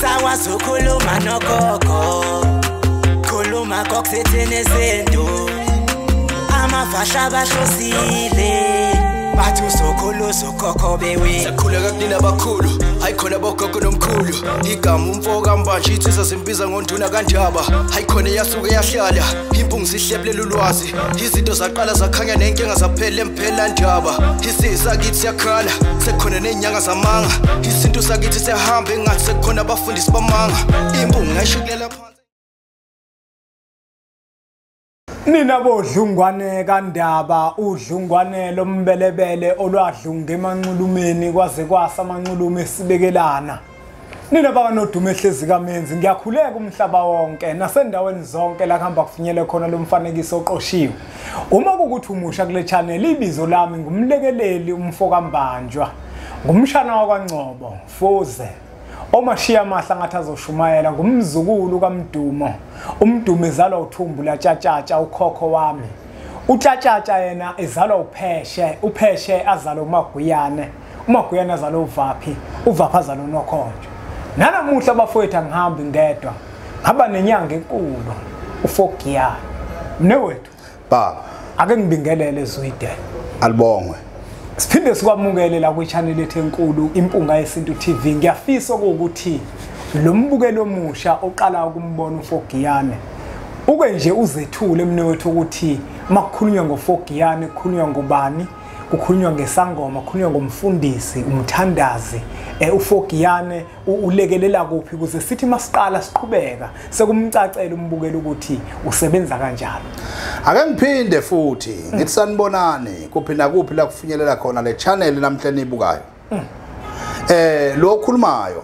Sakwazi ukukhuluma nogogo, khuluma kokusithini izinto. Amafasha bahlosile, bathi uzokhulu ukhokho bewe. Sakhuleka kunina abakhulu, hayi khona bogogo nomkhulu. Igama umfo kaMbanje insizwa zimbiza ngonduna kaNdaba. Hayi khona yasuke yahlala, impungu zihlebulela ulwazi. Izinto zaqala zakhanya nenkinga zaphela emphela ndaba. Isizwe sakithi siyakhala, sekukhona nezinyanga zamanga. Isintu sakithi siyahamba engathi sekukhona abafundisi bamanga. Impungu ngayishukulela phansi. Nina bodlungwane kaNdaba, udlungwane lombelebele olwadlunga emanxulumeni kwaze kwasa amanxulume esibekelana. Nina bakanodumo ehlezi kaMenzi, ngiyakhuleka umhlaba wonke nasendaweni zonke la kuhamba kufinyele khona lo mfanekiso oqoshiwe. Uma kukuthi umusha kule channel, ibizo lami ngumlekeleli umfo kaMbanjwa, ngumshana wakwaNgcobo Fuze. Omashiya amahla ngathi azoshumayela, ngumzukulu kaMdumo. Umdumo ezalwa uThumbu laTshatshatsha ukhokho wami. UTshatshatsha yena ezalwa uPheshe, uPheshe azalwa uMaguyane, uMaguyane azalwa uVaphi, uVaphi azalwa uNokhonjo. Nanamuhla abafowethu angihambi ngedwa, ngaba nenyanga enkulu uFogiyane. Mnewethu baba, ake ngibingelele Zwide. Alibongwe. Siphinde sikwamukele la kwi-channel yethu enkulu Impunga Yesintu TV. Ngiyafisa ukuthi lo mbukelo omusha oqala ukumbona uFogiyane uke nje uzethule mnewethu ukuthi makukhulunywa ngoFogiyane kukhulunywa ngobani, kukhulunywa ngesangoma, kukhulunywa ngomfundisi, umthandazi, uFogiyane ulekelela kuphi, ukuze sithi masiqala siqhubeka sekumcacela umbukelo ukuthi usebenza kanjani. Ake ngiphinde futhi ngithi sanibonani kuphi nakuphi la kufinyelela khona le channel namhla nibukayo. Lo okhulumayo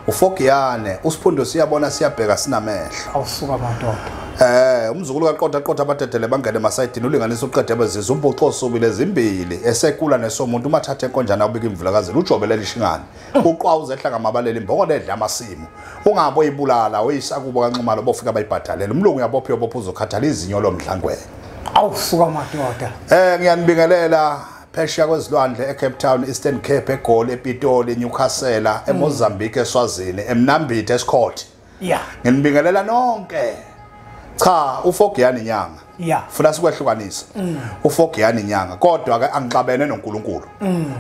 uFogiyane, usiphundo siyabona siyabheka sinamehlo. Awusuka madoda. Umzukulu kaqotha qotha abadedele bangene emasayidini, ulinganisa uqede bezizwe umbuxo sobile ezimbili esekula nesomuntu umathatha enkonjana ubika imvulakazela ujobelela ishingane uqwawuze ehla ngamabalele imbokolo edla amasimu ungabe oyibulala oyisa kubo kaNxumalo bofika bayibhadalela umlungu uyabopha uyobopha uzokhathala izinyo lomdlangwele. Awusuka madoda. Ngiyanibingelela phesheya kwezilwandle eCape Town, Eastern Cape, eGoli, ePitoli, eNewcastle, eMozambique, eSwazini, eMnambithi, eScott. Yeah. Nginibingelela nonke. Cha, uFogiyane inyanga. Yeah. Funa sikwehlukanisa. uFogiyane inyanga, kodwa ke angixabene noNkulunkulu.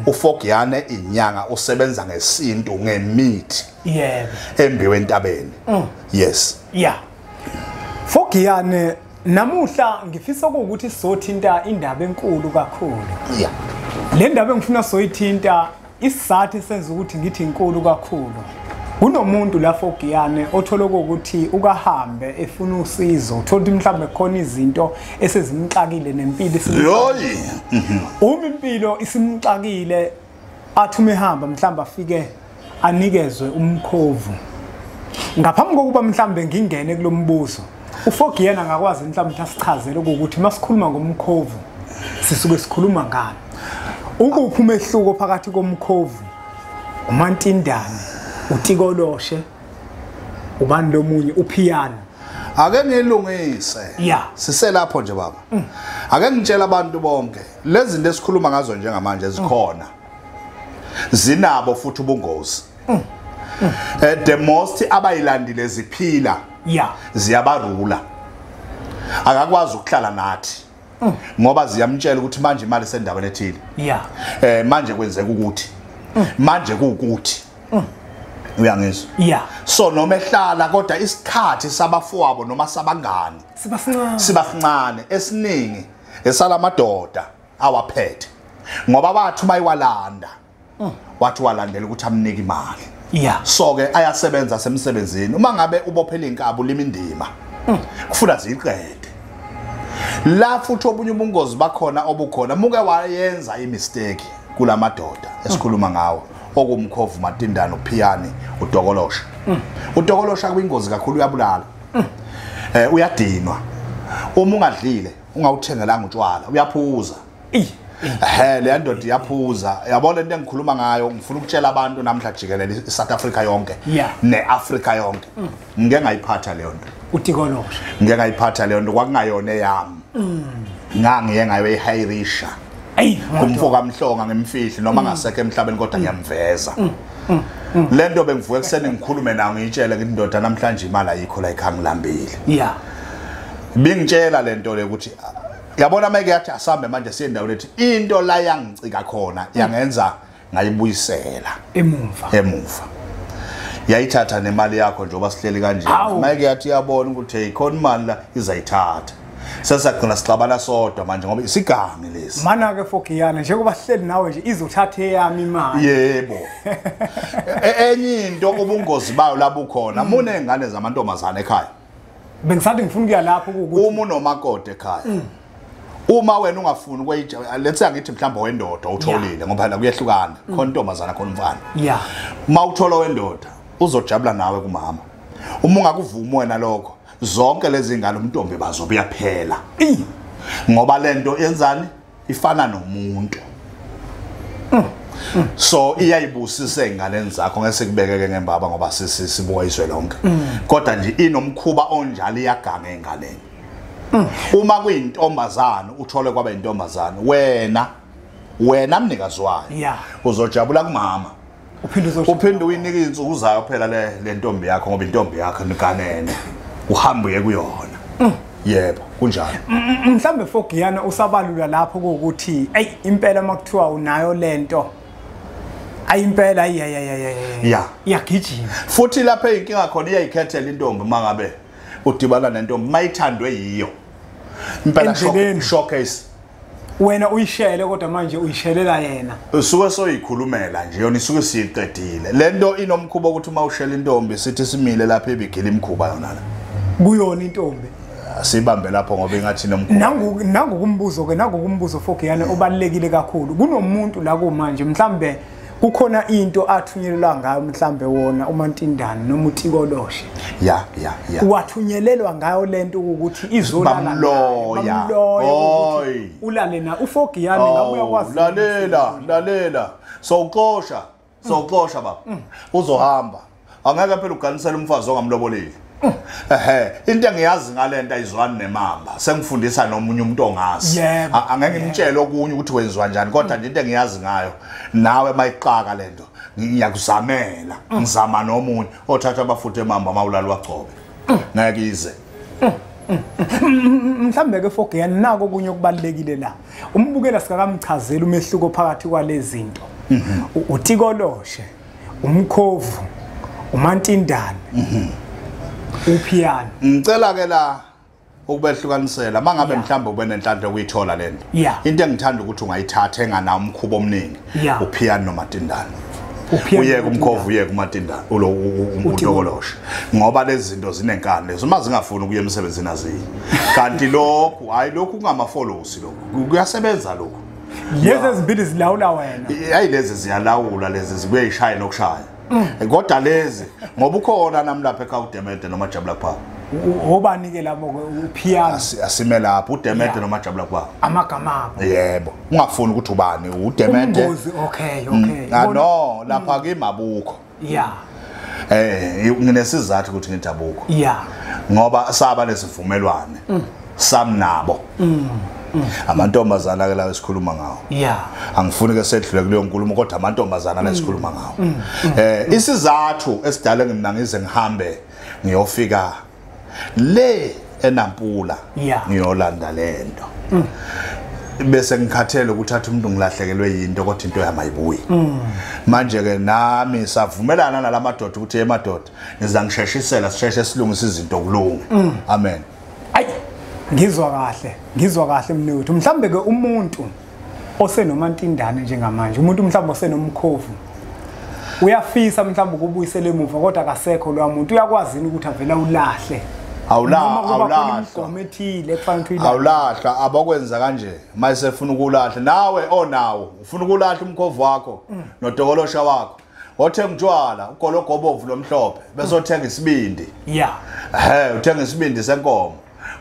uFogiyane inyanga usebenza ngesintu, ngemithi. Yebo. Embiwe entabeni. Yes. Yeah. Fogiyane, namuhla ngifisa ukuthi sizothinta indaba enkulu kakhulu. Yeah. Le ndaba engifuna soyithinta isizathu esenza ukuthi ngithi inkulu kakhulu. Kunomuntu la Fogiyane othola ukuthi ukahambe efuna usizo, uthola ukuthi mhlawumbe khona izinto esezimxakile nempilo isimxakile. Uma impilo isimxakile athi uma ehamba mhlawumbe afike anikezwe umkhovu. Ngaphambi kokuba mhlawumbe ngingene kulombuzo, uFogiyane angakwazi mhlawumbe asichazele ukuthi masikhuluma ngomkhovu sisuke sikhuluma ngani. Ukuphi umehluko phakathi komkhovu, umantindane, utikoloshe, ubani lomunye, uphiyana? Ake ngilungise. Yeah. Siselapho nje baba. Ake ngitshela abantu bonke lezi zinto esikhuluma ngazo njengamanje zikhona. Zinabo futhi ubungozi. The most abayilandile ziphila. Yeah. Ziyabarula. Akakwazi ukuhlala nathi. Ngoba ziyamtshela ukuthi manje imali isendaweni ethile. Yeah. Manje kwenzeka ukuthi. Manje kuukuthi. Uyangizwa? Yeah. So noma ehlala kodwa isikhathi sabafowabo noma sabangani siba sincane esiningi esalamadoda awaphethe. Ngoba bathi mayiwalanda. Wathi walandela ukuthi amnike imali. Yeah. So ke ayasebenza semsebenzini. Uma ngabe ubophela inkabi ulima indima. Kufuna ziqede. La futhi obunye ubungozi bakhona obukhona muke wayenza imistake kulamadoda esikhuluma ngawo okumkhovu, matindane, uphiyane, udokolosha. Udokolosha kuyingozi kakhulu, uyabulala. Uyadinwa. Uma ungadlile, ungawuthengelanga utshwala, uyaphuza. Le ndoda iyaphuza. Yabona into engikhuluma ngayo, ngifuna ukutshela abantu namhla jikelele iSouth Africa yonke neAfrica yonke. Ngike ngayiphatha leyo nto. Utikolosha. Ngike ngayiphatha leyo nto, kwakungayona eyami. Ngangiye ngayo eHairisha. Kumfo kaMhlonga ngimfihli noma ngasekho emhlabeni kodwa ngiyamveza. Lento bengivuka ekseni ngikhulume nayo ngiyitshele ngithi ndoda namhlanje imali ayikho la ekhaya ngilambile. Yeah. Bingitshela lento le ukuthi yabona meke yathi asambe manje siye endaweni ethi into la yangicika khona yangenza ngayibuyisela emuva. Yayithatha nemali yakho njengoba sihleli kanje. Meke yathi yabona ukuthi hey khona imali la izayithatha. Sesagcina sixabana sodwa manje ngoba isigangi lesi. Mana ke Fogiyana njengoba sihleli nawe nje izothatha eyami imali. Yebo. Enye into ubungozi bayo labukhona munengane zamantombazane ekhaya. Bengisathi ngifuna ukuya lapho ukuthi uma unomakoti ekhaya. Uma wena ungafuni ukuyija let's say ngithi mhlawumbe wendoda utholile ngoba la kuyehlukana khona intombazana khona umfana. Yeah. Uma uthola wendoda uzojabula nawe kumama. Uma ungakuvumi wena lokho zonke lezi ngane umntombi bazobe yaphela. Ngoba lento yenzani ifana nomuntu. So iyayibusisa enganeni zakho ngeke kubekeke ngembaba ngoba sibuka izwe lonke. Kodwa nje inomkhuba onjalo iyaganga enganeni. Uma kuyintombazana uthole kwaba intombazana wena mnikazi wayo uzojabula kumama. Uphinde uyinike insuku zayo phela le ntombi yakho ngoba intombi yakho niganene. Uhambe uye kuyona. Yebo kunjalo. Mhlambe Fogiyana usabalula lapho ukuthi ey impela makuthiwa unayo lento ayimpela yeah iyagijima. Futhi lapha inkinga khona iyayikhethela intombi mangabe udibana nentombi mayithandwe yiyo. Impela showcase wena uyishele kodwa manje uyishelela yena. Usuke soyikhulumela nje yona isuke siyiqedile. Lento inomkhuba ukuthi uma ushela intombi sithi simile lapha ebigila imkhuba yona la. Kuyona intombi. Sibambe lapho ngoba ingathi nomkhuba. Nangu kumbuzo ke nangu kumbuzo Fogiyana obalekile kakhulu. Kunomuntu la kumanje mhlambe kukhona into athunyelelwa ngayo mhlambe wona uMantindane noma uTikoloshe. Yeah. Wathunyelelwa ngayo lento ukuthi izolala bamloya. Ulale na uFogiyana ngabe uyakwazi. Lalela. Sowuxosha baba. Uzohamba. Angeke phela uganisele umfazi ongamlobolile. Into engiyazi ngalento ayizwani nemamba. Sengifundisa nomunye umuntu ongazi. Angeke ngimtshele okunye ukuthi wenziwa njani kodwa nje into engiyazi ngayo nawe mayiqaka lento ngiyakuzamela. Ngizama nomunye othatha abafuthe emamba mawulala wagcobe. Ngeke ize. Mhlambe ke Fogiyana nako okunye okubalekile la. Umbukela sikakamchazela umehluko phakathi kwalezi zinto. uTikoloshe, umkhovu, uMantindane. Uphiyana. Ngicela ke la ukubehlukanisela mangabe mhlawumbe ube nenhlanhla ukuyithola lento. Into engithanda ukuthi ungayithatha engana umkhubo omningi uphiyana noMantindane. Uyeke umkhovu uyeke uMantindane ulo uTikoloshe ngoba lezi zinto zinenkani lezo uma zingafuni ukuya emsebenzini aziyi. Kanti lokhu hayi lokhu kungamafolosi lokhu kuyasebenza lokhu. Lezi ezimbili zilawula wena. Hayi lezi ziyalawula lezi zibuye ishaya nokushaya. Kodwa lezi ngoba ukhona nami lapha ekhaya uDemede noma Jabula Park. Obani ke labo uphiyana asime lapho uDemede noma Jabula Park. Amagama abo. Yebo, ungafuni ukuthi ubani uDemede. Okay. No, lapha ke mabukho. Yeah. Nginesizathu ukuthi ngidabukho. Yeah. Ngoba saba lesivumelwane. Samnabo. Amantombazana ke lawo esikhuluma ngawo. Yeah. Angifuni ke sedlule kuleyo nkulumo kodwa amantombazana la esikhuluma ngawo. Isizathu esidala ngimna ngize ngihambe ngiyofika le eNampula ngiyolanda lento. Bese ngikhathele ukuthatha umuntu ngilahlekelwe yinto kodwa into yami ayibuyi. Manje ke nami savumelana nalamadoda ukuthi emadoda ngizangisheshisela sisheshe silungise izinto kulunga. Amen. Ayi ngizwa kahle mnewethu. Mhlambe ke umuntu osenoMantindane njengamanje, umuntu mhlambe osenomkhovu uyafisa mhlambe ukubuyisela emuva kodwa akasekho lo muntu, uyakwazi ukuthi avela ulahle. Awulahla abakwenza kanje mayesefuna ukulahla nawe onawo ufuna ukulahla umkhovu wakho notokolosha wakho othenga utshwala ugologobovu lomhlophe bese othenga isibindi. Yeah. Uthenga isibindi senkomo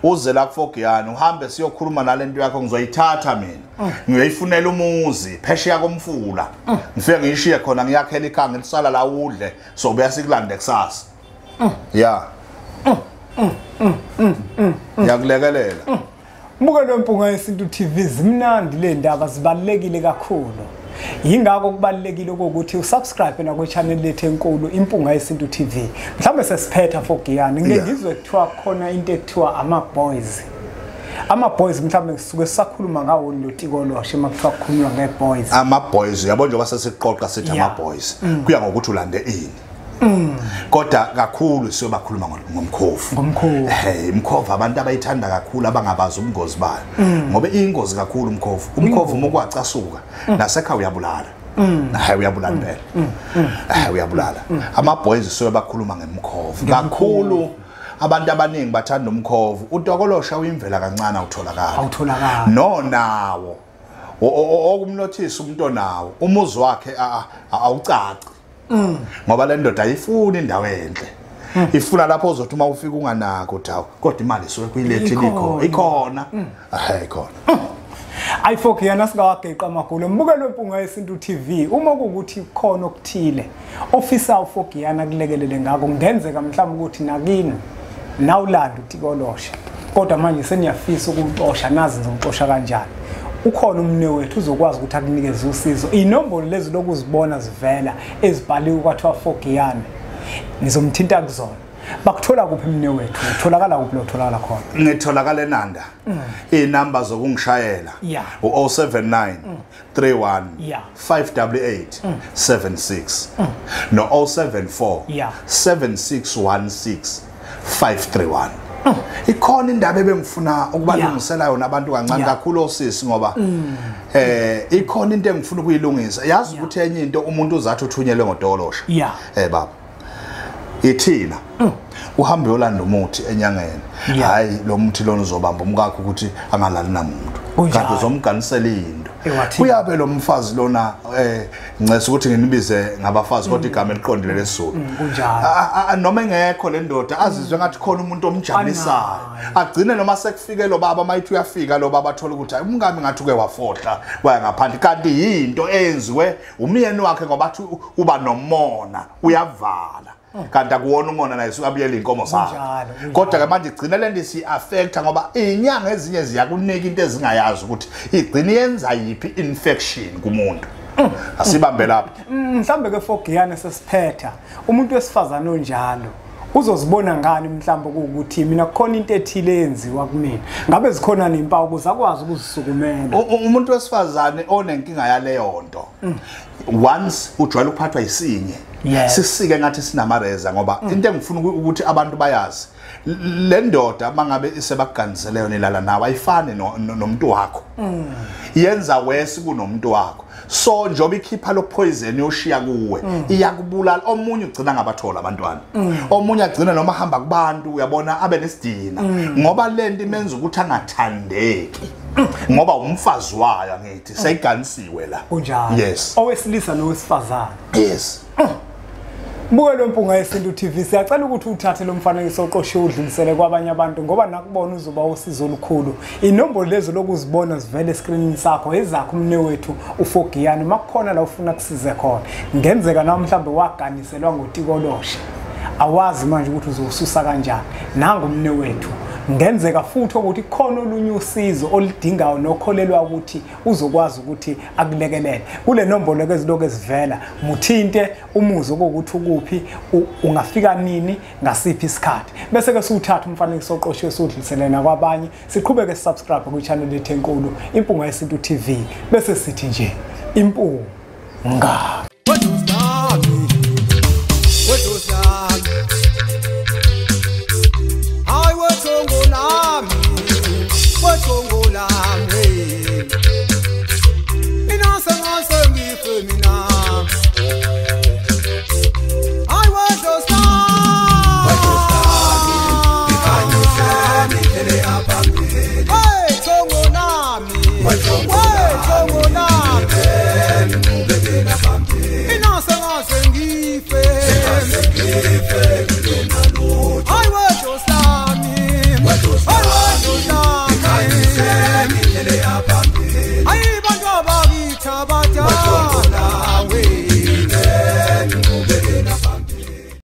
uze la kuFogiyana uhambe siyokhuluma nalento yakho ngizoyithatha mina ngiyoyifunela umuzi phesheya komfula ngifike ngiyishiye khona ngiyakhela ikhaya ngilisala la udle sobuya sikulande kusasa. Yeah. Ngiyakulekelela. Mbukelo Mpunga Yesintu TV zimnandi le ndaba zibalekile kakhulu. Yingakho kubalulekile ukuthi usubscribe na kwi-channel lethu enkulu Impunga Yesintu TV. Mhlawumbe sesiphetha Fogiyane, ngike ngizwe kuthiwa khona into ekuthiwa ama-boys. Ama-boys mhlawumbe ngisuke sisakhuluma ngawo lo tikoloshe uma kuthiwa kukhulunywa nge-boys. Ama-boys uyabona njengoba sesiqoqa sithi ama-boys kuya ngokuthi ulande ini. Kodwa kakhulu siyobakhuluma ngomkhovu. Ngomkhovu. Imkhovu abantu abayithanda kakhulu abangabazi ubungozi bayo. Ngoba iyingozi kakhulu umkhovu. Umkhovu uma ukwacasuka nasekhaya uyabulala. Hayi uyabulala impela. Hayi uyabulala. Ama boys siyobakhuluma ngemkhovu. Kakhulu abantu abaningi bathanda umkhovu. Utokolosha uyimvela kancane awutholakala. Awutholakala. No nawo. Okumnothisa umuntu onawo umuzi wakhe awucaci. Ngoba le ndoda ayifuni indawo enhle. Ifuna lapho uzothi uma ufika unganako dawo kodwa imali isuke kuyilethe likho ikhona. Hayi ikhona. Ayifogiyana singawageqa amagolo. Mbukelo Impunga Yesintu TV, uma kuwukuthi khona okuthile ofisa uFogiyana kulekelele ngakho, kungenzeka mhlawumbe ukuthi nakini nawulanda utikoloshe kodwa manje seniyafisa ukumxosha, nazi nizomxosha kanjani. Ukhona umne wethu uzokwazi ukuthi akunikeze usizo. Inombolo lezi lokuzibona zivela ezibhaliwe kwathiwa Fogiyane, nizomthinta kuzona. Bakuthola kuphi mne wethu? Utholakala kuphi lo utholakala khona? Ngitholakala eNanda. Inamba zokungishayela u-079 31 588 76 no 074 7616 531. Ikhona indaba ebengifuna ukubalungisela yona abantu kancane kakhulu osisi ngoba ikhona into engifuna ukuyilungisa. Yazi ukuthi enye into umuntu uzathi uthunyelwe ngodokolosha. Baba ithina uhambe uyolanda umuthi enyangeni. Hayi lo muthi lona uzobamba umkakho ukuthi angalali namuntu. Kanti uzomganisela into. Kuyabe lo mfazi lona ngicela ukuthi nginibize ngabafazi kodwa igama eliqondile lesiZulu. Kunjalo. Noma engekho le ndoda azizwe ngathi khona umuntu omjabulisayo. Agcine noma sekufike lo baba mayithi uyafika lo baba athola ukuthi hayi umngami ngathi uke wafohla waya ngaphandle kanti yinto eyenziwe umyeni wakhe ngoba athi uba nomona uyavala. Kanti akuwona umona naye usukabuyela inkomo zakhe. Kodwa ke manje igcina lento isi-affecta ngoba inyanga ezinye ziyakunika into ezingayazi ukuthi igcina yenza yiphi infection kumuntu. Asibambe lapho. Mhlambe ke Fogiyane sesiphetha, umuntu wesifazane onjalo uzozibona ngani mhlawumbe ukuthi mina kukhona into ethile eyenziwa kumina? Ngabe zikhona nempawu ukuze akwazi ukuzisukumela? Umuntu wesifazane onenkinga yaleyo nto once ujwayele ukuphathwa isinye sisike ngathi sinamareza ngoba into engifuna ukuthi abantu bayazi le ndoda mangabe isebakuganisele yona ilala nawe ayifani nomuntu wakho. Yenza wesi kunomuntu wakho. So njoba ikhipha lo poison yoshiya kuwe iyakubulala. Omunye ugcina ngabathola abantwana, omunye agcina noma hamba kubantu uyabona abe nesidina ngoba lento imenza ukuthi angathandeki ngoba umfazi wayo ngithi seyiganisiwe la. Kunjalo. Yes. Owesilisa nowesifazane. Yes. Mbukelo Mpunga Yesintu TV, siyacela ukuthi uthathe lo mfanekiso oqoshiwe udlulisele kwabanye abantu ngoba nakubona uzoba usizo olukhulu. Inombolo lezo lokuzibona zivele escreenini sakho ezakho umne wethu uFogiyane makukhona la ufuna kusize khona. Ngenzeka nawe mhlambe waganiselwa ngotikoloshe, awazi manje ukuthi uzosusa kanjani. Nangu umne wethu. Ngenzeka futhi ukuthi khona olunye usizo oludingayo nokholelwa ukuthi uzokwazi ukuthi akulekelele. Kule nombolo ke ezilokhu ezivela, muthinte umuze ukuthi ukuphi, ungafika nini, ngasiphi isikhathi. Bese ke siwuthatha umfanekiso oqoshiwe siwudlulisele nakwabanye, siqhubeke subscribe kwi-channel yethu enkulu Impunga Yesintu TV. Bese sithi nje impunga. Hey, Tongo Nami!